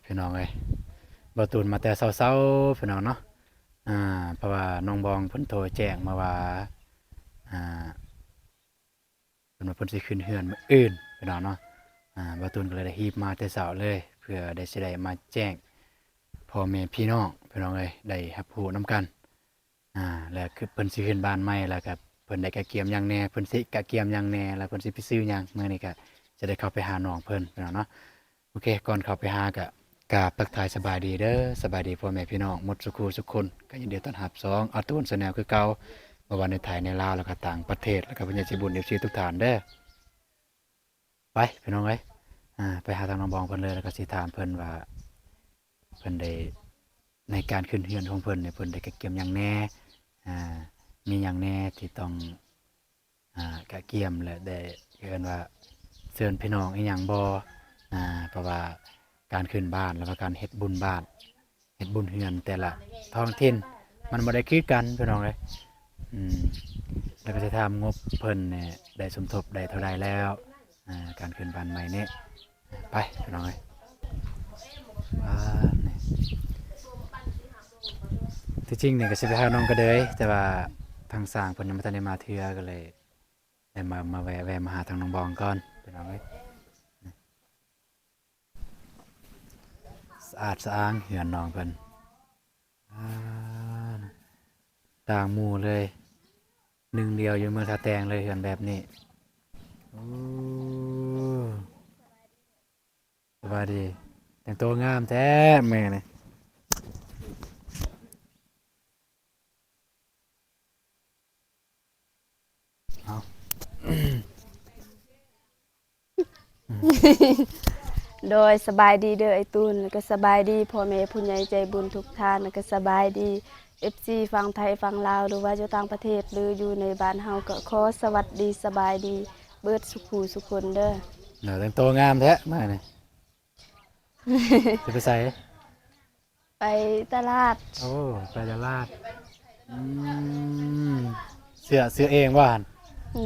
ພີ່ນ້ອງເອີຍ ບ່າວຕູນມາແຕ່ເຊົ້າໆ ພີ່ນ້ອງເນາະ ອ່າ ເພາະວ່ານ້ອງບອງເພິ່ນໂທແຈ້ງມາວ່າ ອ່າ ເພິ່ນວ່າເພິ່ນຊິຂຶ້ນເຮືອນມື້ອື່ນ ພີ່ນ້ອງເນາະ ອ່າ ບ່າວຕູນກໍເລີຍໄດ້ຮີບມາແຕ່ເຊົ້າເລີຍ ເພື່ອໄດ້ ຊິໄດ້ມາແຈ້ງພໍ່ແມ່ພີ່ນ້ອງ ພີ່ນ້ອງເອີຍ ໄດ້ຮັບຮູ້ນຳກັນ ອ່າ ແລ້ວຄືເພິ່ນຊິຂຶ້ນບ້ານໃໝ່ ແລ້ວກໍເພິ່ນໄດ້ກະກຽມຫຍັງແດ່ ເພິ່ນຊິກະກຽມຫຍັງແດ່ ແລ້ວເພິ່ນຊິໄປຊື້ຫຍັງ ມື້ນີ້ກໍຈະໄດ້ເຂົ້າໄປຫານ້ອງເພິ່ນ ພີ່ນ້ອງເນາະ. ໂອເຄ ກ່ອນເຂົ້າໄປຫາກະກາບທັກທາຍສະບາຍດີເດີ ສະບາຍດີພໍ່ແມ່ພີ່ນ້ອງໝົດສູ່ຄູ່ສູ່ຄົນ ກໍຍິນດີຕ້ອນຮັບຊ່ອງອາຕູນແຊນແນວຄືເກົ່າ ບໍ່ວ່າໃນໄທ ໃນລາວ ແລ້ວກໍຕ່າງປະເທດ ແລ້ວກໍຜູ້ໃຫຍ່ໃຈບຸນ ເອັຟຊີ ທຸກທ່ານເດີ. ໄປພີ່ນ້ອງເອີຍ ອ່າ ໄປຫາທາງນ້ອງບອງເພິ່ນເລີຍ ແລ້ວກໍຊິຖາມເພິ່ນວ່າ ເພິ່ນໄດ້ ໃນການຂຶ້ນເຮືອນຂອງເພິ່ນນີ້ ເພິ່ນໄດ້ກະກຽມຫຍັງແດ່ ອ່າ ມີຫຍັງແດ່ທີ່ຕ້ອງ ອ່າ ກະກຽມ ແລະ ໄດ້ ເອີ້ນວ່າເຊີນພີ່ນ້ອງອີ່ຫຍັງບໍ່ ອ່າ ເພາະວ່າການຂຶ້ນບ້ານ ແລ້ວກໍການເຮັດບຸນບ້ານ ເຮັດບຸນເຮືອນແຕ່ລະທ້ອງຖິ່ນມັນບໍ່ໄດ້ຄືກັນ ພີ່ນ້ອງເອີຍ ອືມ ແລ້ວກໍຊິຖາມງົບເພິ່ນແດ່ ໄດ້ສົມທົບໄດ້ເທົ່າໃດແລ້ວ ອ່າ ການຂຶ້ນບ້ານໃໝ່ນີ້ ໄປພີ່ນ້ອງເອີຍ ອ່າ ນີ້ ທີ່ຈິງນີ້ກໍຊິໄປຫານ້ອງກະເດີຍ ແຕ່ວ່າທາງຊ່າງເພິ່ນຍັງບໍ່ທັນໄດ້ມາເທື່ອ ກໍເລີຍໄດ້ມາ ມາແວ່ ແວ່ມາຫາທາງນ້ອງບອງກ່ອນ ພີ່ນ້ອງເອີຍ ສະອາດສະອ້າງເຮືອນນ້ອງເພິ່ນ ອ່າ ຕ່າງໝູ່ເລີຍ ໜຶ່ງດຽວຢູ່ເມືອງທ່າແຕງເລີຍ ເຮືອນແບບນີ້ ໂອ້ ສະບາຍດີ ແຕ່ງໂຕງາມແທ້ມື້ນີ້ ເອົາ ໂດຍ ສະບາຍດີເດີອ້າຍຕູນ ແລ້ວກໍສະບາຍດີພໍ່ແມ່ຜູ້ໃຫຍ່ໃຈບຸນທຸກທ່ານ ແລ້ວກໍສະບາຍດີເອັຟຊີຝັ່ງໄທຝັ່ງລາວ ຫຼືວ່າຢູ່ຕ່າງປະເທດ ຫຼືຢູ່ໃນບ້ານເຮົາ ກໍຂໍສະຫວັດດີສະບາຍດີເບິດສູ່ຄູ່ສູ່ຄົນເດີ. ເອີ ແຕ່ງໂຕງາມແທ້ມື້ນີ້ ຊິໄປໃສ? ໄປຕະຫຼາດ. ໂອ້ ໄປຕະຫຼາດ ອືມ ເສື້ອ ເສື້ອເອງບໍ່ຫັ້ນ?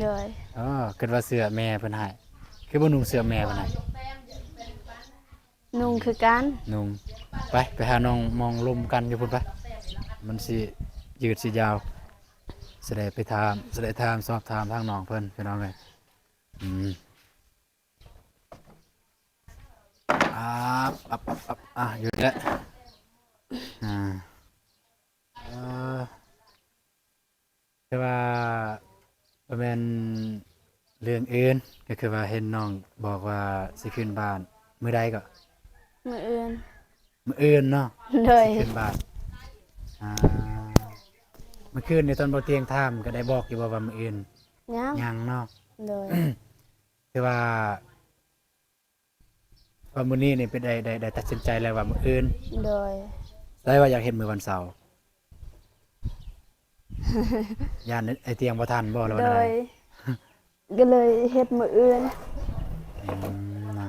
ໂດຍ. ອໍ ຄິດວ່າເສື້ອແມ່ເພິ່ນໃຫ້ ຄືບໍ່ນຸ່ງເສື້ອແມ່ເພິ່ນໃຫ້? ນຸ່ງຄືກັນ. ນຸ່ງ ໄປ ໄປຫານ້ອງມອງລົມກັນຢູ່ພຸ້ນໄປ ມັນຊິຍືດຊິຍາວ ຊິໄດ້ໄປຖາມ ຊິໄດ້ຖາມສອບຖາມທາງນ້ອງເພິ່ນ ພີ່ນ້ອງເອີຍ ອືມ. ອັບ ອັບ ອັບ ອັບ ອ່ະ ຢູ່ແລ້ວ ອ່າ ເອີ ແຕ່ວ່າບໍ່ແມ່ນເລື່ອງອື່ນ ກໍຄືວ່າເຫັນນ້ອງບອກວ່າຊິຂຶ້ນບ້ານມື້ໃດເກາະ? ມື້ອື່ນ. ມື້ອື່ນເນາະ? ໂດຍ. ຊິຂຶ້ນບ້ານ ອ່າ ມື້ຄືນນີ້ຕອນບໍ່ຕຽງຖາມ ກໍໄດ້ບອກຢູ່ບໍ່ວ່າມື້ອື່ນ? ຍັງ. ຍັງເນາະ? ໂດຍ. ຄືວ່າ ວ່າມື້ນີ້ນີ້ເປັນໄດ້ ໄດ້ ໄດ້ຕັດສິນໃຈແລ້ວວ່າມື້ອື່ນ. ໂດຍ. ໄດ້ວ່າຢາກເຮັດມື້ວັນເສົາ ຢ້ານໄອ້ຕຽງບໍ່ທັນບໍ່ ຫຼືວ່າ? ໂດຍ. ກໍເລີຍເຮັດມື້ອື່ນ. ອືມ ນະ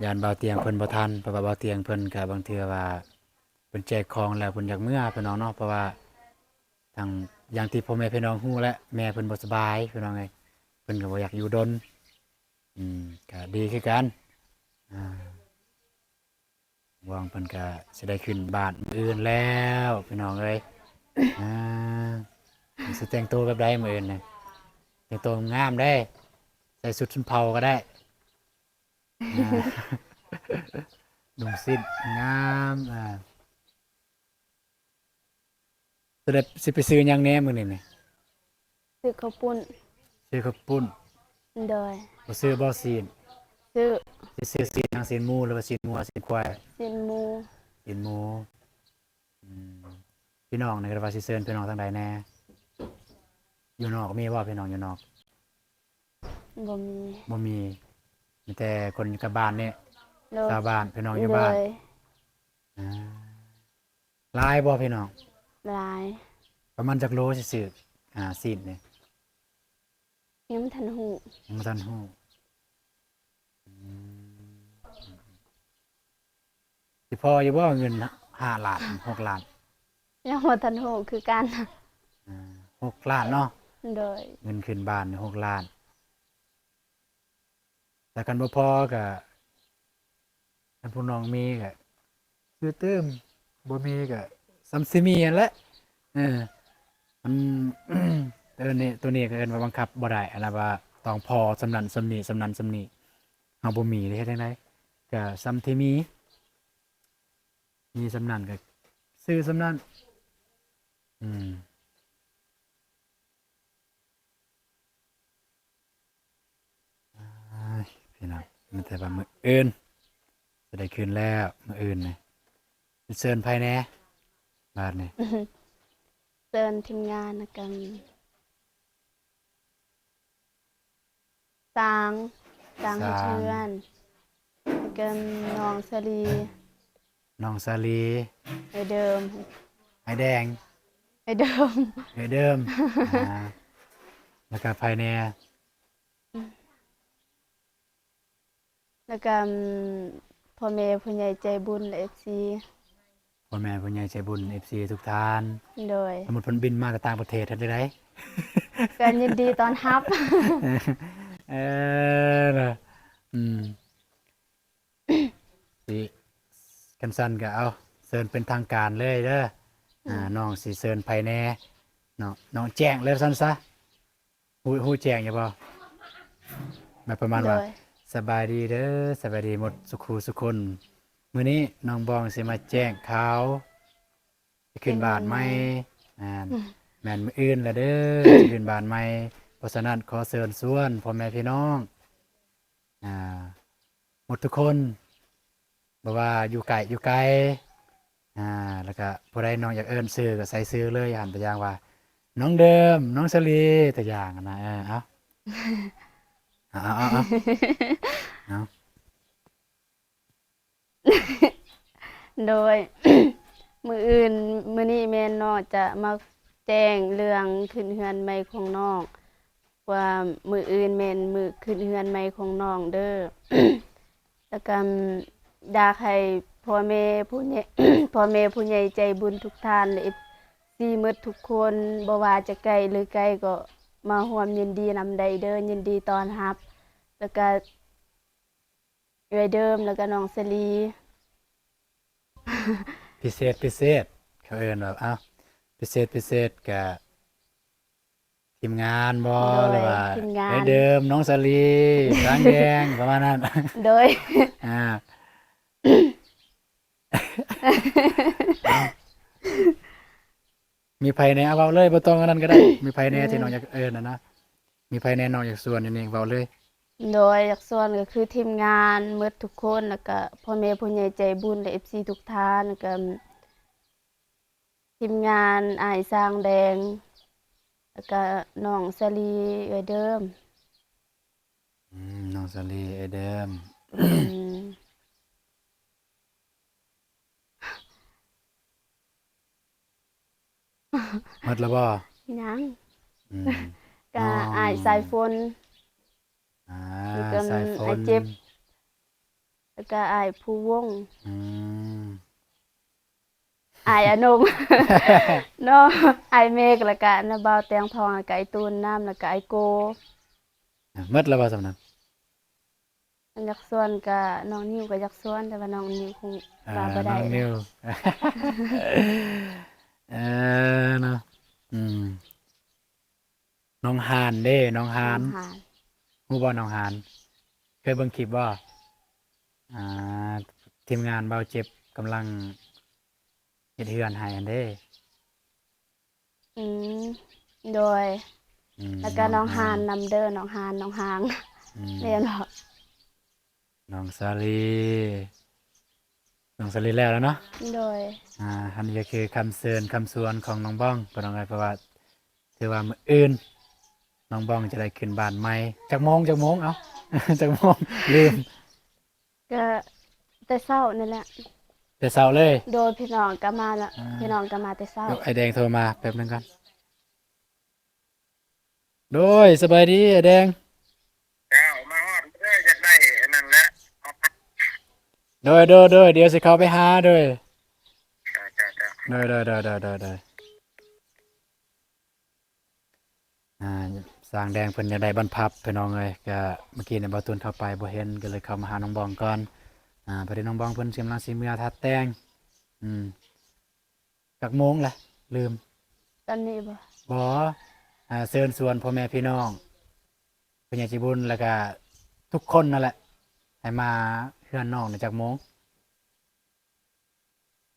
ຢ້ານບ່າວຕຽງເພິ່ນບໍ່ທັນ ເພາະວ່າບ່າວຕຽງເພິ່ນກໍບາງເທື່ອວ່າເພິ່ນແຈກຂອງແລ້ວເພິ່ນຢາກເມືອ ພີ່ນ້ອງເນາະ ເພາະວ່າທາງ ຢ່າງທີ່ພໍ່ແມ່ພີ່ນ້ອງຮູ້ແຫຼະ ແມ່ເພິ່ນບໍ່ສະບາຍ ພີ່ນ້ອງເອີຍ ເພິ່ນກໍບໍ່ຢາກຢູ່ດົນ. ອືມ ກໍດີຄືກັນ ອ່າ ຫວັງເພິ່ນກໍຊິໄດ້ຂຶ້ນບ້ານມື້ອື່ນແລ້ວ ພີ່ນ້ອງເອີຍ ອ່າ ຊິແຕ່ງໂຕແບບໃດມື້ອື່ນນີ້? ແຕ່ງໂຕງາມເດ້ ໃສ່ຊຸດຊົນເຜົ່າກໍໄດ້ ອ່າ ນຸ່ງສິ້ນງາມ ອ່າ. ຊິໄດ້ ຊິໄປຊື້ຫຍັງແດ່ມື້ນີ້ນີ້? ຊື້ເຂົ້າປຸ້ນ. ຊື້ເຂົ້າປຸ້ນ. ໂດຍ. ບໍ່ຊື້ບໍ່ຊີ້ນ? ຊື້. ຊິຊື້ຊີ້ນຫຍັງ? ຊີ້ນໝູ ຫຼືວ່າຊີ້ນງົວ ຊີ້ນຄວາຍ? ຊີ້ນໝູ. ຊີ້ນໝູ. ອືມ ພີ່ນ້ອງນີ້ກໍວ່າຊິເຊີນພີ່ນ້ອງທາງໃດແດ່? ຢູ່ນອກມີບໍ່ ພີ່ນ້ອງຢູ່ນອກ? ບໍ່ມີ. ບໍ່ມີ ມີແຕ່ຄົນຢູ່ກັບບ້ານນີ້. ໂດຍ. ຊາວບ້ານ ພີ່ນ້ອງຢູ່ບ້ານ. ໂດຍ. ອ່າ ຫຼາຍບໍ່ພີ່ນ້ອງ? ຫຼາຍ. ປະມານຈັກໂລຊິຊື້ ອ່າ ຊີ້ນນີ້? ຍັງບໍ່ທັນຮູ້. ຍັງບໍ່ທັນຮູ້. ອືມ ຊິພໍຢູ່ບໍ່ເງິນຫ້າລ້ານ ຫົກລ້ານ? ຍັງບໍ່ທັນຮູ້ຄືກັນ. ອ່າ ຫົກລ້ານເນາະ? ໂດຍ. ເງິນຂຶ້ນບ້ານຫົກລ້ານ. ແຕ່ຄັນບໍ່ພໍກໍ ຄັນຜູ້ນ້ອງມີກໍ ຢູ່ຕື່ມ ບໍ່ມີກໍສ່ຳຊິມີຫັ້ນແຫຼະ. ເອີ ມັນ ໂຕນີ້ ໂຕນີ້ກໍເອີ້ນວ່າບັງຄັບບໍ່ໄດ້ ອັນນັ້ນວ່າຕ້ອງພໍສ່ຳນັ້ນສ່ຳນີ້ ສ່ຳນັ້ນສ່ຳນີ້ ເຮົາບໍ່ມີເດ້ ເຮັດຈັ່ງໃດ? ກໍສ່ຳທີ່ມີ ມີສ່ຳນັ້ນກໍຊື້ສ່ຳນັ້ນ. ອືມ ອ້າຍ ພີ່ນ້ອງ ມີແຕ່ວ່າມື້ອື່ນ ຈະໄດ້ຂຶ້ນແລ້ວ ມື້ອື່ນນີ້. ເຊີນໃຜແດ່ບາດນີ້? ເຊີນທີມງານ ແລ້ວກໍ ຊ່າງ ຊ່າງເຮັດເຮືອນ ແລ້ວກໍນ້ອງສາລີ ນ້ອງສາລີ ເອື້ອຍເດີມ ອ້າຍແດງ ເອື້ອຍເດີມ ເອື້ອຍເດີມ ອ່າ ແລ້ວກໍໃຜແດ່? ແລ້ວກໍ ອືມ ພໍ່ແມ່ຜູ້ໃຫຍ່ໃຈບຸນ ແລະ ເອັຟຊີ ພໍ່ແມ່ຜູ້ໃຫຍ່ໃຈບຸນ ເອັຟຊີ ທຸກທ່ານ. ໂດຍ ສົມມຸດເພິ່ນບິນມາແຕ່ຕ່າງປະເທດ ເຮັດຈັ່ງໃດ? ກໍຍິນດີຕ້ອນຮັບ. ເອີ ເນາະ ອືມ ຊິ ຄັນຊັ້ນກໍເອົາ ເຊີນເປັນທາງການເລີຍເດີ. ອືມ ອ່າ ນ້ອງຊິເຊີນໃຜແດ່ເນາະ? ນ້ອງແຈ້ງເລີຍຊັ້ນຊະ. ຮູ້ ຮູ້ແຈ້ງຢູ່ບໍ່? ແບບປະມານວ່າ ໂດຍ ສະບາຍດີເດີ ສະບາຍດີໝົດສຸຂູສຸຄົນ. ມື້ນີ້ນ້ອງບອງຊິມາແຈ້ງຂ່າວ ຊິຂຶ້ນບ້ານໃໝ່. ແມ່ນ ອືມ ແມ່ນມື້ອື່ນລະເດີ ຊິຂຶ້ນບ້ານໃໝ່. ເພາະສະນັ້ນ ຂໍເຊີນຊວນພໍ່ແມ່ພີ່ນ້ອງ ອ່າ ໝົດທຸກຄົນ ບໍ່ວ່າຢູ່ໃກ້ຢູ່ໄກ ອ່າ ແລ້ວກະຜູ້ໃດນ້ອງຢາກເອີ້ນຊື່ກໍໃສ່ຊື່ເລີຍ ຫັ້ນ ຕົວຢ່າງວ່າ ນ້ອງເດີມ ນ້ອງສາລີ ຕົວຢ່າງຫັ້ນນະ. ເອີ ເອົາ ເອົາ ເອົາ ເອົາ ເອົາ ໂດຍ ມື້ອື່ນ ມື້ນີ້ແມ່ນນ້ອງຈະມາແຈ້ງເລື່ອງຂຶ້ນເຮືອນໃໝ່ຂອງນ້ອງ ວ່າມື້ອື່ນແມ່ນມື້ຂຶ້ນເຮືອນໃໝ່ຂອງນ້ອງເດີ. ແລ້ວກໍຢາກໃຫ້ພໍ່ແມ່ຜູ້ໃຫຍ່ ພໍ່ແມ່ຜູ້ໃຫຍ່ໃຈບຸນທຸກທ່ານ ແລະ ເອັຟຊີ ໝົດທຸກຄົນ ບໍ່ວ່າຈະໃກ້ຫຼືໄກ ກໍມາຮ່ວມຍິນດີນຳໄດ້ເດີ ຍິນດີຕ້ອນຮັບ. ແລ້ວກໍເອື້ອຍເດີມ ແລ້ວກໍນ້ອງສາລີ ພິເສດ ພິເສດ ເຂົາເອີ້ນວ່າ ເອົ້າ ພິເສດ ພິເສດ ກະ ທີມງານບໍ່? ໂດຍ ຫຼືວ່າ ທີມງານ ໄດ້ເດີມ ນ້ອງສາລີ ນາງແດງ ປະມານນັ້ນ. ໂດຍ ອ່າ ເອົ້າ ມີໃຜແດ່? ເອົາ ເວົ້າເລີຍ ບໍ່ຕ້ອງອັນນັ້ນກໍໄດ້. ມີໃຜແດ່ ອືມ ທີ່ນ້ອງຢາກເອີ້ນນະ? ມີໃຜແດ່ນ້ອງຢາກຊວນ? ນີ້ ເວົ້າເລີຍ. ໂດຍ ຢາກຊວນກໍຄືທີມງານໝົດທຸກຄົນ ແລ້ວກໍພໍ່ແມ່ຜູ້ໃຫຍ່ໃຈບຸນ ແລະ ເອັຟຊີ ທຸກທ່ານ ແລ້ວກໍ ທີມງານອ້າຍຊ້າງແດງ ແລ້ວກະນ້ອງສາລີ ເອື້ອຍເດີມ. ອືມ ນ້ອງສາລີ ເອື້ອຍເດີມ. ອືມ ໝົດແລ້ວບໍ່? ຍັງ. ອືມ ກະ ນ້ອງ ອ້າຍສາຍຝົນ. ອ່າ ແລ້ວກໍ ສາຍຝົນ ອ້າຍເຈັບ ແລ້ວກໍອ້າຍພູວົງ. ອືມ ອ້າຍອານົງ ເນາະ ອ້າຍເມກ ແລ້ວກໍນ້າບ່າວແຕງທອງ ແລ້ວກໍອ້າຍຕູນນຳ ແລ້ວກໍອ້າຍໂກ. ໝົດແລ້ວບໍ່ສ່ຳນັ້ນ? ຄັນຢາກຊວນກໍນ້ອງນິວກໍຢາກຊວນ ແຕ່ວ່ານ້ອງນິວຄົງ ອ່າ ວ່າບໍ່ໄດ້ ນ້ອງນິວ ເອີ ເນາະ ອືມ. ນ້ອງຮານເດ້ ນ້ອງຮານ ນ້ອງຮານ ຮູ້ບໍ່ນ້ອງຮານ? ເຄີຍເບິ່ງຄລິບບໍ່? ອ່າ ທີມງານບ່າວເຈັບກຳລັງເຮັດເຮືອນໃຫ້ຫັ້ນເດ້. ອືມ ໂດຍ ອືມ ແລ້ວກໍນ້ອງຮານນຳເດີ ນ້ອງຮານ ນ້ອງຮາງ ອືມ ແມ່ນບໍ່? ນ້ອງສາລີ ນ້ອງສາລີແລ້ວແລ້ວເນາະ. ໂດຍ ອ່າ ອັນນີ້ກໍຄືຄຳເຊີນຄຳຊວນຂອງນ້ອງບອງ ພີ່ນ້ອງເອີຍ ເພາະວ່າຖືວ່າມື້ອື່ນນ້ອງບອງຈະໄດ້ຂຶ້ນບ້ານໃໝ່. ຈັກໂມງ ຈັກໂມງ? ເອົ້າ ຈັກໂມງ? ລືມ. ກໍແຕ່ເຊົ້ານີ້ແຫຼະ. ແຕ່ເຊົ້າເລີຍ? ໂດຍ ພີ່ນ້ອງກໍມາລະ ອ່າ ພີ່ນ້ອງກໍມາແຕ່ເຊົ້າ. ດຽວອ້າຍແດງໂທມາແປັບໜຶ່ງກ່ອນ. ໂດຍ ສະບາຍດີອ້າຍແດງ. ເຈົ້າ ມາຮອດເດີ ຢາກໄດ້ອັນນັ້ນແຫຼະ. ໂດຍ ໂດຍ ໂດຍ ດຽວຊິເຂົ້າໄປຫາ. ໂດຍ ເຈົ້າ ເຈົ້າ ເຈົ້າ ໂດຍ ໂດຍ ໂດຍ ໂດຍ ໂດຍ. ອ່າ ຊ່າງແດງເພິ່ນຢາກໄດ້ບັນພັບ ພີ່ນ້ອງເອີຍ. ກະເມື່ອກີ້ນີ້ບ່າວຕູນເຂົ້າໄປບໍ່ເຫັນ ກໍເລີຍເຂົ້າມາຫານ້ອງບອງກ່ອນ. ອ່າ ພໍດີນ້ອງບອງເພິ່ນກຳລັງຊິເມືອທາດແຕ່ງ ອືມ ຈັກໂມງລະ? ລືມ. ຕອນນີ້ບໍ່? ບໍ່. ອ່າ ເຊີນຊວນພໍ່ແມ່ພີ່ນ້ອງ ຜູ້ໃຫຍ່ໃຈບຸນ ແລ້ວກະທຸກຄົນນັ້ນແຫຼະ ໃຫ້ມາເຮືອນນ້ອງນະ. ຈັກໂມງ?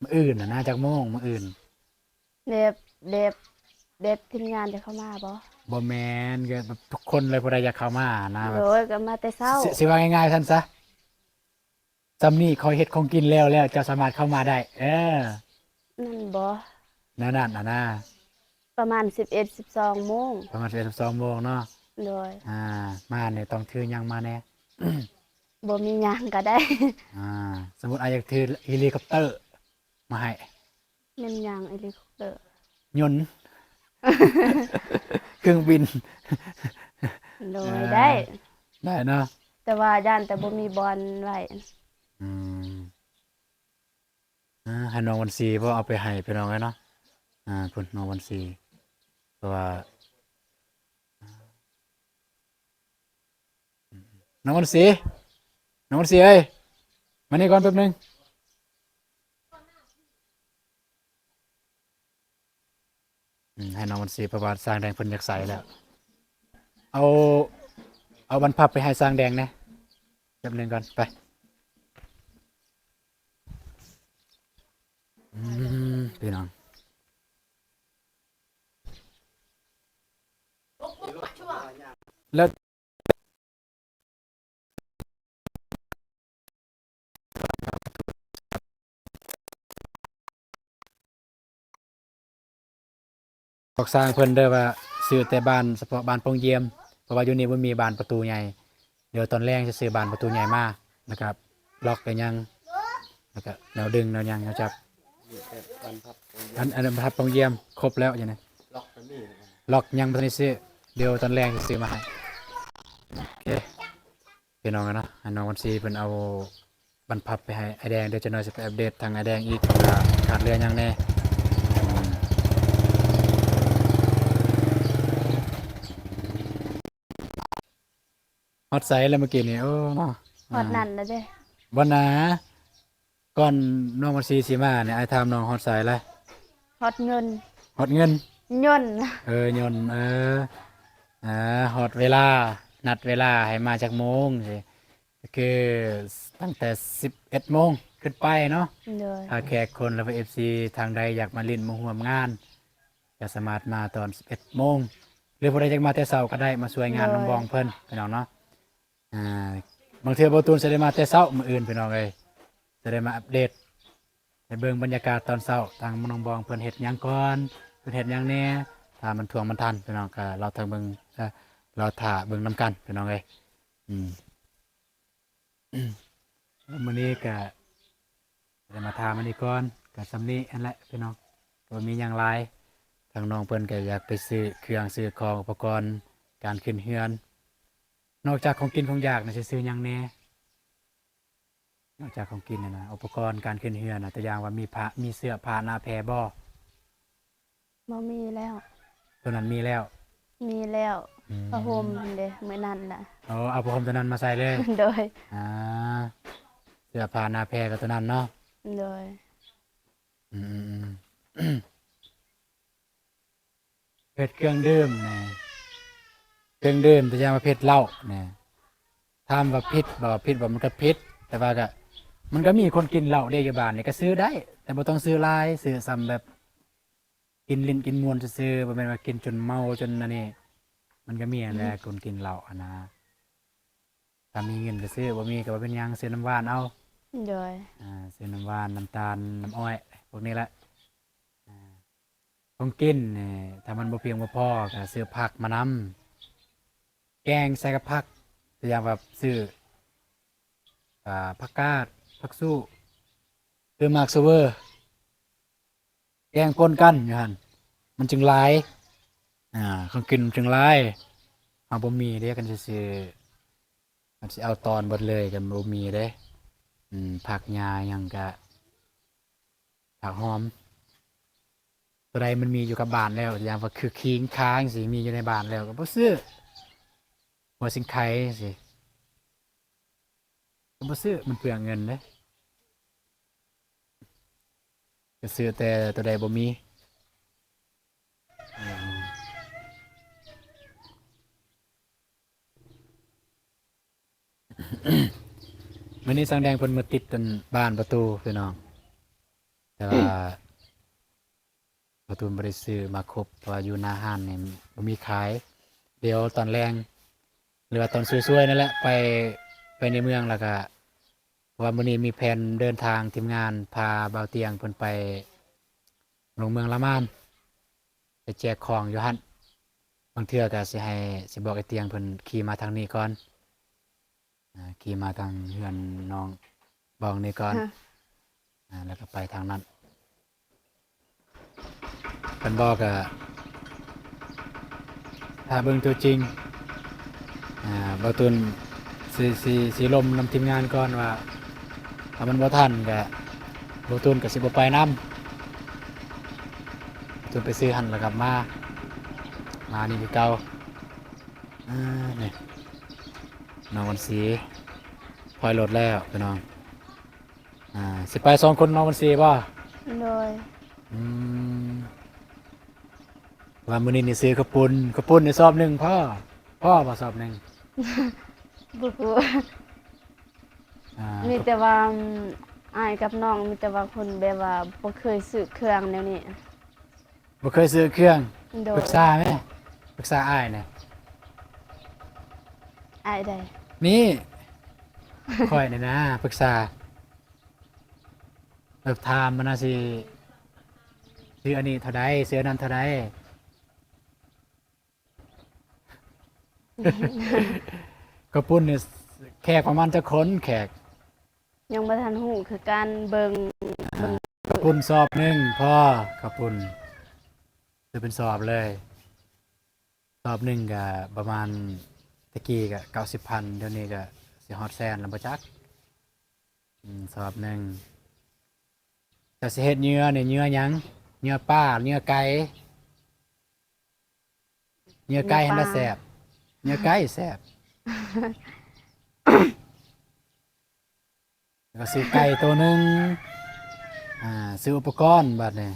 ມື້ອື່ນນະນະ. ຈັກໂມງມື້ອື່ນ? ແບບ ແບບ ແບບທີມງານຈະເຂົ້າມາບໍ່? ບໍ່ແມ່ນ ກໍແບບທຸກຄົນເລີຍ ຜູ້ໃດຢາກເຂົ້າມານະ. ໂດຍ ກໍມາແຕ່ເຊົ້າ. ຊິ ຊິວ່າງ່າຍໆຊັ້ນຊະ. ຊ່ຳນີ້ຂ້ອຍເຮັດຂອງກິນແລ້ວແລ້ວ ເຈົ້າສາມາດເຂົ້າມາໄດ້. ເອີ ນັ້ນບໍ່? ແນວນັ້ນນະນາ. ປະມານສິບເອັດ ສິບສອງໂມງ. ປະມານສິບເອັດ ສິບສອງໂມງເນາະ. ໂດຍ. ອ່າ ມານີ້ຕ້ອງຖືຫຍັງມາແດ່? ບໍ່ມີຫຍັງກໍໄດ້. ອ່າ ສົມມຸດອ້າຍຢາກຖືເຮລິຄອບເຕີມາໃຫ້. ແມ່ນຫຍັງເຮລິຄອບເຕີ? ຍົນ ເຄື່ອງບິນ. ໂດຍ. ເອີ ໄດ້ ໄດ້ເນາະ ແຕ່ວ່າຢ້ານແຕ່ບໍ່ມີບ່ອນໄວ້. ອືມ ອ່າ ໃຫ້ນ້ອງວັນຊີບໍ່ ເອົາໄປໃຫ້ພີ່ນ້ອງເອີຍເນາະ. ອ່າ ພຸ້ນນ້ອງວັນຊີ ເພາະວ່າ ນ້ອງວັນຊີ ນ້ອງວັນຊີເອີຍ ມານີ້ກ່ອນແປັບໜຶ່ງ. ອືມ ໃຫ້ນ້ອງວັນຊີ ເພາະວ່າຊ່າງແດງເພິ່ນຢາກໃສ່ແລ້ວ. ເອົາ ເອົາບັນພັບໄປໃຫ້ຊ່າງແດງແດ່ ແປັບໜຶ່ງກ່ອນ ໄປ. ອືມ ພີ່ນ້ອງ ແລ້ວ ບອກຊ່າງເພິ່ນເດີວ່າ ຊື້ແຕ່ບານ ສະເພາະບານປ່ອງຢ້ຽມ ເພາະວ່າຢູ່ນີ້ບໍ່ມີບານປະຕູໃຫຍ່. ດຽວຕອນແລງຊິຊື້ບານປະຕູໃຫຍ່ມາ ແລ້ວກະລັອກອີ່ຫຍັງ ແລ້ວກະແນວດຶງແນວຫຍັງ ຮູ້ຈັກ. ອັນ ອັນບັນພັບປ່ອງຢ້ຽມຄົບແລ້ວຢູ່ນີ້ ລັອກຍັງບໍ່ທັນໄດ້ຊື້ ດຽວຕອນແລງຊິຊື້ມາໃຫ້. ໂອເຄ ພີ່ນ້ອງເນາະ ໃຫ້ນ້ອງວັນຊີເພິ່ນເອົາບັນພັບໄປໃຫ້ອ້າຍແດງເດີ. ຈັກໜ້ອຍຊິໄປອັບເດດທາງອ້າຍແດງອີກ ວ່າຂາດເຫຼືອຫຍັງແດ່. ຮອດໃສແລ້ວມື້ກີ້ນີ້? ໂອ້ ຮອດນັ້ນແລ້ວເດ້. ບໍ່ນາ ກ່ອນນ້ອງວັນຊີຊິມານີ້ ອ້າຍຖາມນ້ອງຮອດໃສລະ? ຮອດຍົນ. ຮອດເງິນ? ຍົນ. ເອີ ຍົນ ເອີ ອ່າ ຮອດເວລາ ນັດເວລາໃຫ້ມາຈັກໂມງຊີ້? ກໍຄືຕັ້ງແຕ່ສິບເອັດໂມງຂຶ້ນໄປເນາະ. ໂດຍ. ຖ້າແຂກຄົນ ຫຼືວ່າເອັຟຊີທາງໃດຢາກມາຫຼິ້ນມາຮ່ວມງານ ກໍສາມາດມາຕອນສິບເອັດໂມງ ຫຼືຜູ້ໃດຢາກມາແຕ່ເຊົ້າກໍໄດ້ ມາຊ່ວຍງານ ໂດຍ ນ້ອງບອງເພິ່ນ ພີ່ນ້ອງເນາະ. ອ່າ ບາງເທື່ອບໍ່ຕູນຊິໄດ້ມາແຕ່ເຊົ້າມື້ອື່ນ ພີ່ນ້ອງເອີຍ ຊິໄດ້ມາອັບເດດ ໃຫ້ເບິ່ງບັນຍາກາດຕອນເຊົ້າ ທາງນ້ອງບອງເພິ່ນເຮັດຫຍັງກ່ອນ ເພິ່ນເຮັດຫຍັງແດ່. ຖ້າມັນທ່ວງມັນທັນ ພີ່ນ້ອງກໍລໍຖ້າເບິ່ງ ລໍຖ້າເບິ່ງນຳກັນ ພີ່ນ້ອງເອີຍ. ອືມ ມື້ນີ້ກະໄດ້ມາຖາມອັນນີ້ກ່ອນ ກະຊ່ຳນີ້ຫັ້ນແຫຼະພີ່ນ້ອງ ບໍ່ມີຫຍັງຫຼາຍ. ທາງນ້ອງເພິ່ນກະຢາກໄປຊື້ເຄື່ອງຊື້ຂອງ ອຸປະກອນການຂຶ້ນເຮືອນ. ນອກຈາກຂອງກິນຂອງຢາກນະ ຊິຊື້ຫຍັງແດ່? ນອກຈາກຂອງກິນຫັ້ນນະ ອຸປະກອນການຂຶ້ນເຮືອນນະ ຕົວຢ່າງວ່າມີຜ້າ ມີເສື້ອຜ້າໜ້າແພບໍ່? ບໍ່ມີແລ້ວ. ຕົວນັ້ນມີແລ້ວ? ມີແລ້ວ. ອືມ ຜ້າຫົ່ມຫັ້ນເດ້ ມື້ນັ້ນນະ. ອໍ ເອົາຜ້າຫົ່ມຕົວນັ້ນມາໃສ່ເລີຍ? ໂດຍ. ອ່າ ເສື້ອຜ້າໜ້າແພກໍຕົວນັ້ນເນາະ? ໂດຍ. ອືມໆໆ ເຮັດເຄື່ອງດື່ມແດ່ ເຄື່ອງດື່ມ ຕົວຢ່າງປະເພດເຫຼົ້າແດ່ ຖາມວ່າຜິດບໍ່? ຜິດບໍ່? ມັນກໍຜິດ ແຕ່ວ່າກໍ ມັນກໍມີຄົນກິນເຫຼົ້າເດ້ຢູ່ບ້ານນີ້ ກໍຊື້ໄດ້ ແຕ່ບໍ່ຕ້ອງຊື້ຫຼາຍ ຊື້ສ່ຳແບບກິນຫຼິ້ນກິນມ່ວນຊື່ໆ ບໍ່ແມ່ນວ່າກິນຈົນເມົາຈົນອັນນີ້. ມັນກໍມີຫັ້ນແຫຼະ ອືມ ຄົນກິນເຫຼົ້າຫັ້ນນະ. ຖ້າມີເງິນກໍຊື້ ບໍ່ມີກໍບໍ່ເປັນຫຍັງ ຊື້ນ້ຳຫວານເອົາ. ໂດຍ. ອ່າ ຊື້ນ້ຳຫວານ ນ້ຳຕານ ນ້ຳອ້ອຍ ພວກນີ້ແຫຼະ. ອ່າ ຂອງກິນນີ້ ຖ້າມັນບໍ່ພຽງບໍ່ພໍ ກໍຊື້ຜັກມານຳ ແກງໃສ່ກັບຜັກ ຕົວຢ່າງວ່າຊື້ ອ່າ ຜັກກາດ ຜັກຊູ້ ຫຼືໝາກຊະເວີ ແກງປົນກັນຢູ່ຫັ້ນ ມັນຈຶ່ງຫຼາຍ. ອ່າ ຂອງກິນມັນຈຶ່ງຫຼາຍ ເຮົາບໍ່ມີເດ້ ຄັນຊິຊື້ ມັນຊິເອົາຕອນເບິດເລີຍ ກໍບໍ່ມີເດ້. ອືມ ຜັກຫຍ້າຫຍັງກະ ຜັກຫອມ ຕົວໃດມັນມີຢູ່ກັບບ້ານແລ້ວ ຢ່າງວ່າຄືຂີງຂ່າຈັ່ງຊີ້ ມີຢູ່ໃນບ້ານແລ້ວ ກໍບໍ່ຊື້. ຫົວຊິງໄຄຈັ່ງຊີ້ ກໍບໍ່ຊື້ ມັນເປືອງເງິນເດ້. ກໍຊື້ແຕ່ໂຕໃດບໍ່ມີ. ມື້ນີ້ຊ່າງແດງເພິ່ນມາຕິດອັນບານປະຕູພີ່ນ້ອງ ແຕ່ວ່າ ປະຕູບໍ່ໄດ້ຊື້ມາຄົບ ເພາະວ່າຢູ່ໜ້າຮ້ານນີ້ບໍ່ມີຂາຍ. ດຽວຕອນແລງ ຫຼືວ່າຕອນສວຍໆນັ້ນແຫຼະ ໄປ ໄປໃນເມືອງ ແລ້ວກະ ເພາະວ່າມື້ນີ້ມີແຜນເດີນທາງ ທີມງານພາບ່າວຕຽງເພິ່ນໄປ ລົງເມືອງລະມານ ໄປແຈກຂອງຢູ່ຫັ້ນ. ບາງເທື່ອກໍຊິໃຫ້ ຊິບອກໄອ້ຕຽງເພິ່ນຂີ່ມາທາງນີ້ກ່ອນ ອ່າ ຂີ່ມາທາງເຮືອນນ້ອງບອງນີ້ກ່ອນ ຮະ ອ່າ ແລ້ວກໍໄປທາງນັ້ນ. ຄັນບໍ່ກໍຖ້າເບິ່ງຕົວຈິງ ອ່າ ບ່າວຕຸນຊິ ຊິ ຊິລົມນຳທີມງານກ່ອນວ່າ ຖ້າມັນບໍ່ທັນກະ ບ່າວຕຸນກະຊິບໍ່ໄປນຳ. ບ່າວຕຸນໄປຊື້ຫັ້ນແລ້ວກັບມາ ມານີ້ຄືເກົ່າ. ອ່າ ນີ້ ນ້ອງວັນສີຖອຍລົດແລ້ວພີ່ນ້ອງ. ອ່າ ຊິໄປສອງຄົນ ນ້ອງວັນສີບໍ່? ໂດຍ. ອືມ ວ່າມື້ນີ້ນີ້ຊື້ເຂົ້າປຸ້ນ ເຂົ້າປຸ້ນນີ້ສອບໜຶ່ງພໍ ພໍບໍ່ສອບໜຶ່ງ? ບໍ່ຮູ້ ອ່າ ມີແຕ່ວ່າ ອືມ ອ້າຍກັບນ້ອງ ມີແຕ່ວ່າຄົນແບບວ່າບໍ່ເຄີຍຊື້ເຄື່ອງແນວນີ້ ບໍ່ເຄີຍຊື້ເຄື່ອງ. ໂດຍ. ປຶກສາແມ້ ປຶກສາອ້າຍແດ່. ອ້າຍໃດ? ນີ້ ຂ້ອຍນີ້ນາ ປຶກສາ ແບບຖາມມັນນະ ຊິ ຊື້ອັນນີ້ເທົ່າໃດ ຊື້ອັນນັ້ນເທົ່າໃດ? ເຂົ້າປຸ້ນນີ້ແຂກປະມານຈັກຄົນ ແຂກ? ຍັງບໍ່ທັນຮູ້ຄືກັນ ເບິ່ງ ອ່າ ເບິ່ງ ເຂົ້າປຸ້ນສອບໜຶ່ງພໍ ເຂົ້າປຸ້ນ ຊື້ເປັນສອບເລີຍ. ສອບໜຶ່ງກະປະມານ ແຕ່ກີ້ກະເກົ້າສິບພັນ ດຽວນີ້ກະຊິຮອດແສນແລ້ວບໍ່ຈັກ. ອືມ ສອບໜຶ່ງ. ເຈົ້າຊິເຮັດເຫຍື່ອນີ້ ເຫຍື່ອຫຍັງ? ເຫຍື່ອປາ ເຫຍື່ອໄກ່? ເຫຍື່ອໄກ່ຫັ້ນລະແຊບ ເຫຍື່ອໄກ່ແຊບ. ແລ້ວກໍຊື້ໄກ່ໂຕໜຶ່ງ ອ່າ ຊື້ອຸປະກອນບາດນີ້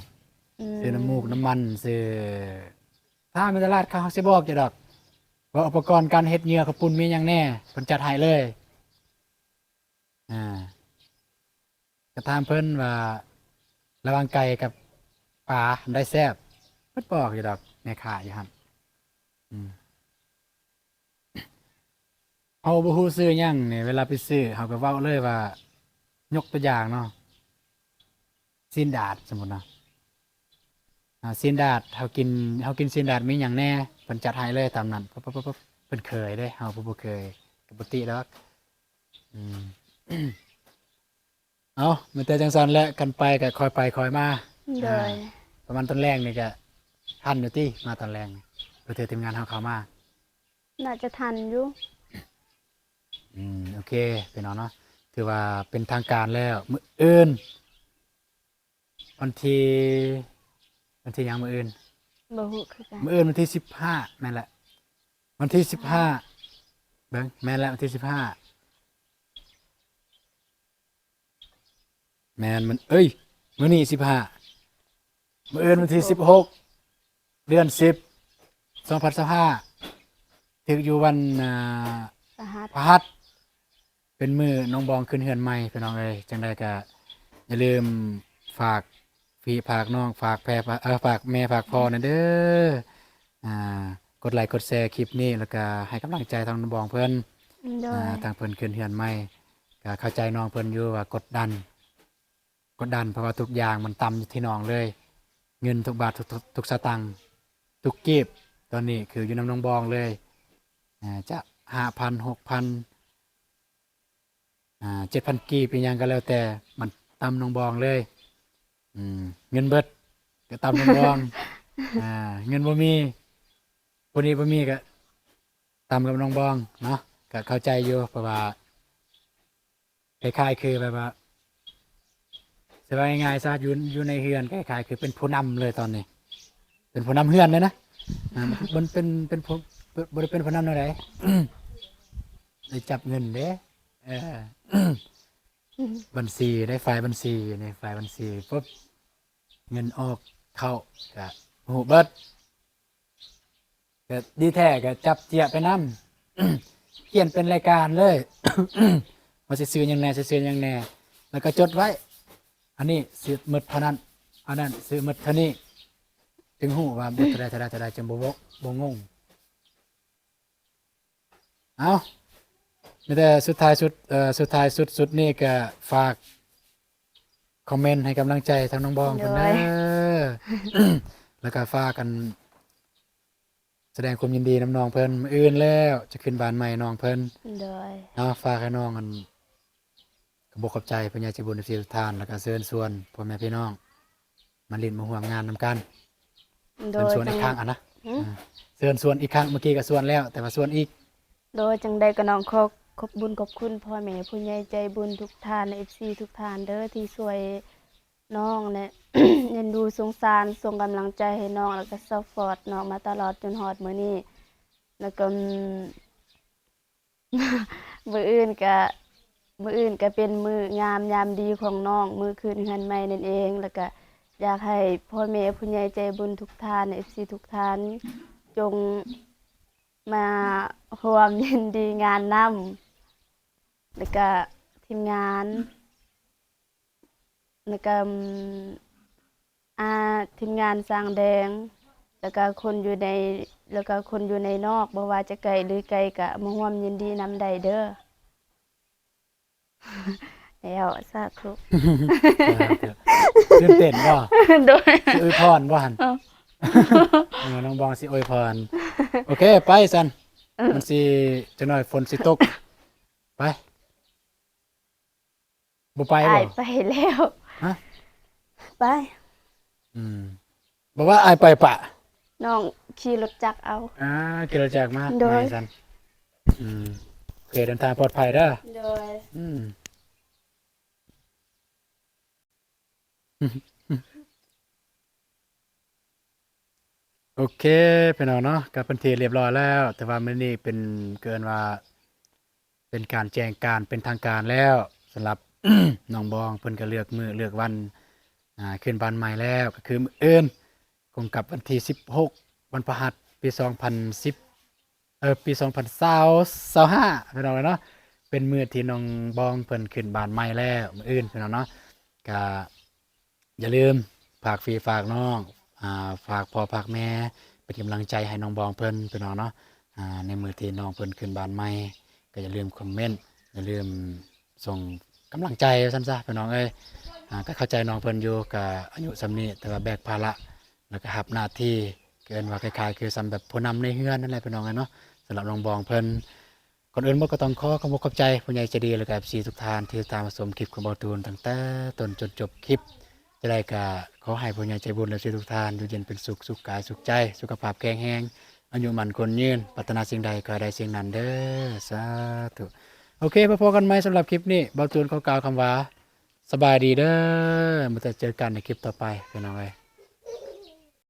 ອືມ ຊື້ນ້ຳມູກນ້ຳມັນ ຊື້ ຖ້າມີຕະຫຼາດເຂົາຊິບອກເຈົ້າດອກ ວ່າອຸປະກອນການເຮັດເຫຍື່ອເຂົ້າປຸ້ນມີຫຍັງແດ່ ເພິ່ນຈັດໃຫ້ເລີຍ. ອ່າ ກໍຖາມເພິ່ນວ່າ ລະຫວ່າງໄກ່ກັບປາ ອັນໃດແຊບ? ເພິ່ນບອກຢູ່ດອກ ແມ່ຄ້າຢູ່ຫັ້ນ. ອືມ ເຮົາບໍ່ຮູ້ຊື່ຫຍັງນີ້ ເວລາໄປຊື້ ເຮົາກໍເວົ້າເລີຍວ່າ ຍົກຕົວຢ່າງເນາະ ຊີ້ນດາດ ສົມມຸດເນາະ ອ່າ ຊີ້ນດາດ ເຮົາກິນ ເຮົາກິນຊີ້ນດາດມີຫຍັງແດ່ ເພິ່ນຈັດໃຫ້ເລີຍຕາມນັ້ນ ປຶບ ເພິ່ນເຄີຍເດ້ ເຮົາຜູ້ບໍ່ເຄີຍກໍບໍ່ຕິດອກ. ອືມ ເອົາ ມີແຕ່ຈັ່ງຊັ້ນແຫຼະ ຄັນໄປກໍຄ່ອຍໄປຄ່ອຍມາ. ໂດຍ ອ່າ ປະມານຕອນແລງນີ້ກໍທັນຢູ່ຕິ ມາຕອນແລງ ເພື່ອທີ່ທີມງານເຮົາເຂົ້າມາ? ໜ້າຈະທັນຢູ່. ອືມ ໂອເຄ ພີ່ນ້ອງເນາະ ຖືວ່າເປັນທາງການແລ້ວ. ມື້ອື່ນ ວັນທີ ວັນທີຫຍັງມື້ອື່ນ? ບໍ່ຮູ້ຄືກັນ. ມື້ອື່ນວັນທີສິບຫ້າ ແມ່ນແຫຼະ ວັນທີສິບຫ້າ ເບິ່ງ ແມ່ນແຫຼະ ວັນທີສິບຫ້າ ແມ່ນ ມັນ ເອີຍ ມື້ນີ້ສິບຫ້າ ມື້ອື່ນວັນທີສິບຫົກ ເດືອນສິບ ສອງພັນຊາວຫ້າ ຖືກຢູ່ວັນ ອ່າ ພະຫັດ ພະຫັດ ເປັນມື້ນ້ອງບອງຂຶ້ນເຮືອນໃໝ່ ພີ່ນ້ອງເອີຍ. ຈັ່ງໃດກໍຢ່າລືມຝາກພີ່ຝາກນ້ອງ ຝາກແພ ເອີ ຝາກແມ່ຝາກພໍ່ແດ່ເດີ. ອ່າ ກົດໄລກົດແຊຄລິບນີ້ ແລ້ວກໍໃຫ້ກຳລັງໃຈທາງນ້ອງບອງເພິ່ນ. ໂດຍ ອ່າ ທາງເພິ່ນຂຶ້ນເຮືອນໃໝ່ ກໍເຂົ້າໃຈນ້ອງເພິ່ນຢູ່ວ່າກົດດັນ ກົດດັນ ເພາະວ່າທຸກຢ່າງມັນຕ່ຳຢູ່ທີ່ນ້ອງເລີຍ. ເງິນທຸກບາດ ທຸກ ທຸກ ທຸກສະຕັງ ທຸກກີບ ຕອນນີ້ຄືຢູ່ນຳນ້ອງບອງເລີຍ. ອ່າ ຈະຫ້າພັນ ຫົກພັນ ອ່າ ເຈັດພັນກີບ ອີ່ຫຍັງກໍແລ້ວແຕ່ ມັນຕຳນ້ອງບອງເລີຍ. ອືມ ເງິນເບິດກໍຕຳນ້ອງບອງ ອ່າ ເງິນບໍ່ມີ ຜູ້ນີ້ບໍ່ມີກໍຕຳກັບນ້ອງບອງເນາະ. ກໍເຂົ້າໃຈຢູ່ ເພາະວ່າຄ້າຍໆຄືແບບວ່າ ຊິວ່າງ່າຍໆຊະ ຢູ່ ຢູ່ໃນເຮືອນຄ້າຍໆຄືເປັນຜູ້ນຳເລີຍຕອນນີ້ ເປັນຜູ້ນຳເຮືອນເລີຍນະ. ອ່າ ບໍ່ເປັນ ເປັນຜູ້ ບໍ່ໄດ້ເປັນຜູ້ນຳແນວໃດ ໄດ້ຈັບເງິນເດ້. ເອີ ບັນຊີ ໄດ້ຝ່າຍບັນຊີນີ້ ຝ່າຍບັນຊີ ປຸບ ເງິນອອກເຂົ້າກະຮູ້ເບິດ ກະດີແທ້ກະຈັບເຈ້ຍໄປນຳ ຂຽນເປັນລາຍການເລີຍ ວ່າຊິຊື້ຫຍັງແດ່ ຊິຊື້ຫຍັງແດ່ ແລ້ວກະຈົດໄວ້ ອັນນີ້ຊື້ໝົດເທົ່ານັ້ນ ອັນນັ້ນຊື້ໝົດເທົ່ານີ້ ຈຶ່ງຮູ້ວ່າໝົດເທົ່າໃດ ເທົ່າໃດ ເທົ່າໃດ ຈຶ່ງບໍ່ ບໍ່ ບໍ່ງົງ. ເອົ້າ ມີແຕ່ສຸດທ້າຍສຸດ ເອີ ສຸດທ້າຍສຸດໆນີ້ກະຝາກຄອມເມັນໃຫ້ກຳລັງໃຈທາງນ້ອງບອງເພິ່ນເດີ ໂດຍ ແລ້ວກະຝາກກັນ ສະແດງຄວາມຍິນດີນຳນ້ອງເພິ່ນ ມື້ອື່ນແລ້ວຈະຂຶ້ນບ້ານໃໝ່ນ້ອງເພິ່ນ ໂດຍ ເນາະ ຝາກໃຫ້ນ້ອງ ອັນ ຂອບອົກຂອບໃຈຜູ້ໃຫຍ່ໃຈບຸນເອັຟຊີທຸກທ່ານ ແລ້ວກະເຊີນຊວນພໍ່ແມ່ພີ່ນ້ອງມາຫຼິ້ນມາຮ່ວມງານນຳກັນ ໂດຍ ເຊີນຊວນອີກຄັ້ງ ອັນນະ ຫື ເຊີນຊວນອີກຄັ້ງ ເມື່ອກີ້ກະຊວນແລ້ວ ແຕ່ວ່າຊວນອີກ ໂດຍ ຈັ່ງໃດກະນ້ອງຂໍຂອບບຸນຂອບຄຸນພໍ່ແມ່ຜູ້ໃຫຍ່ໃຈບຸນທຸກທ່ານ ເອັຟຊີທຸກທ່ານເດີ ທີ່ຊ່ວຍນ້ອງ ແລະ ເອັນດູສົງສານ ສົ່ງກຳລັງໃຈໃຫ້ນ້ອງ ແລ້ວກະຊັບພອດນ້ອງມາຕະຫຼອດຈົນຮອດມື້ນີ້ ແລ້ວກະ ມື້ອື່ນກະ ມື້ອື່ນກະເປັນມື້ງາມຍາມດີຂອງນ້ອງ ມື້ຂຶ້ນເຮືອນໃໝ່ນັ້ນເອງ ແລ້ວກະຢາກໃຫ້ພໍ່ແມ່ຜູ້ໃຫຍ່ໃຈບຸນທຸກທ່ານ ເອັຟຊີທຸກທ່ານ ຈົ່ງມາຮ່ວມຍິນດີງານນຳ ແລ້ວກະທີມງານ ແລ້ວກະ ອາ ທີມງານຊ່າງແດງ ແລ້ວກະຄົນຢູ່ໃນ ແລ້ວກະຄົນຢູ່ໃນນອກ ບໍ່ວ່າຈະໃກ້ຫຼືໄກກະມາຮ່ວມຍິນດີນຳໄດ້ເດີ ແລ້ວ ສາທຸ ຕື່ນເຕັ້ນບໍ່? ໂດຍ ຊິອວຍພອນບໍ່ຫັ້ນ? ເອີ ເອີ ນ້ອງບອງຊິອວຍພອນ ໂອເຄ ໄປຊັ້ນ ເອີ ມັນຊິ ຈັກໜ້ອຍຝົນຊິຕົກ ໄປ. ບໍ່ໄປບໍ່? ອ້າຍໄປແລ້ວ ຮະ? ໄປ ອືມ ບໍ່ວ່າອ້າຍໄປປະ ນ້ອງຂີ່ລົດຈັກເອົາ ອ່າ ຂີ່ລົດຈັກມາ ໂດຍ ໄປຊັ້ນ ອືມ ໂອເຄ ເດີນທາງປອດໄພເດີ ໂດຍ ອືມ. ໂອເຄ ພີ່ນ້ອງເນາະ ກະເປັນທີ່ຮຽບຮ້ອຍແລ້ວ ແຕ່ວ່າມື້ນີ້ເປັນ ເອີ້ນວ່າເປັນການແຈ້ງການເປັນທາງການແລ້ວ ສຳລັບ ນ້ອງບອງ ເພິ່ນກະເລືອກມື້ເລືອກວັນ ອາ ຂຶ້ນບ້ານໃໝ່ແລ້ວ ກະຄືມື້ອື່ນ ກົງກັບວັນທີສິບຫົກ ວັນພະຫັດ ປີສອງພັນສິບ ເອີ ປີສອງພັນຊາວ ຊາວຫ້າ ພີ່ນ້ອງເອີຍເນາະ ເປັນມື້ທີ່ນ້ອງບອງເພິ່ນຂຶ້ນບ້ານໃໝ່ແລ້ວ ມື້ອື່ນ ພີ່ນ້ອງເນາະ ກະຢ່າລືມຝາກພີ່ຝາກນ້ອງ ອາ ຝາກພໍ່ຝາກແມ່ ເປັນກຳລັງໃຈໃຫ້ນ້ອງບອງເພິ່ນ ພີ່ນ້ອງເນາະ ອາ ໃນມື້ທີ່ນ້ອງເພິ່ນຂຶ້ນບ້ານໃໝ່ ກະຢ່າລືມຄອມເມັນ ຢ່າລືມສົ່ງກຳລັງໃຈວ່າຊັ້ນຊະ ພີ່ນ້ອງເອີຍ ອາ ກະເຂົ້າໃຈນ້ອງເພິ່ນຢູ່ ກະອາຍຸສ່ຳນີ້ ແຕ່ວ່າແບກພາລະ ແລ້ວກະຮັບໜ້າທີ່ ເອີ້ນວ່າຄ້າຍໆຄືສ່ຳແບບຜູ້ນຳໃນເຮືອນນັ້ນແຫຼະ ພີ່ນ້ອງເອີຍເນາະ ສຳລັບນ້ອງບອງເພິ່ນ ກ່ອນອື່ນໝົດກະຕ້ອງຂໍຂອບອົກຂອບໃຈຜູ້ໃຫຍ່ໃຈດີ ແລ້ວກະ ເອັຟຊີ ທຸກທ່ານທີ່ຕາມມາຊົມຄລິບຂອງບ່າວຕູນຕັ້ງແຕ່ຕົ້ນຈົນຈົບຄລິບ ຈັ່ງໃດກະຂໍໃຫ້ຜູ້ໃຫຍ່ໃຈບຸນ ແລະ ເອັຟຊີ ທຸກທ່ານຢູ່ເຢັນເປັນສຸກ ສຸກກາຍສຸກໃຈ ສຸຂະພາບແຂງແຮງ ອາຍຸໝັ້ນຄົນຍືນ ປາດຖະໜາສິ່ງໃດຂໍໃຫ້ໄດ້ສິ່ງນັ້ນເດີ ສາທຸ ໂອເຄ ພໍ້ກັນໃໝ່ ສຳລັບຄລິບນີ້ ບ່າວຕູນຂໍກ່າວຄຳວ່າ ສະບາຍດີເດີ ມາເຈີກັນໃນຄລິບຕໍ່ໄປ ພີ່ນ້ອງເອີຍ.